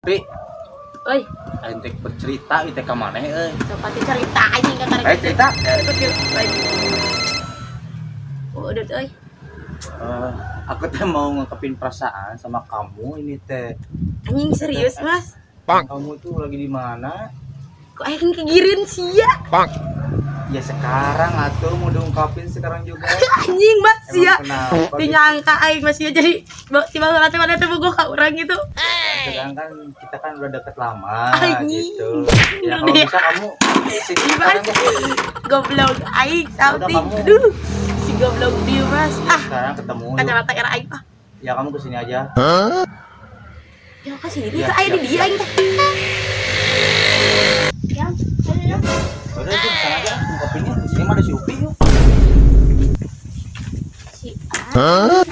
Pi, Oi, aing teh bercerita ieu teh ka maneh euy. Coba cerita anjing ka Ayo cerita. Oh, udah euy. Eh, aku teh mau ngungkapin perasaan sama kamu ini teh. Anjing, serius, Mas? Kamu tuh lagi di mana? Kok aing kegirin sia? Ya sekarang atuh, mau diungkapin sekarang juga. Anjing, Mas, sia. Emang kenapa? Teu nyangka aing Mas ya, jadi tiba heula teh mana teh bogoh ka urang gitu. Sekarang kan kita kan udah deket lama Anjing. Gitu. Ya kalau bisa kamu sini sekarang deh. Goblok aing Udah, salting. kamu. Aduh. Si goblok dia, Mas. Ah, Sekarang ketemu yuk. Kacamata era aing ah. Ya kamu kesini aja. Ya ke sini Iya, ke aya di siap, dia aing teh. Ya, Ya. Udah itu di sana aja ungkapinnya. Di sini mah ada si Upi yuk. Si A.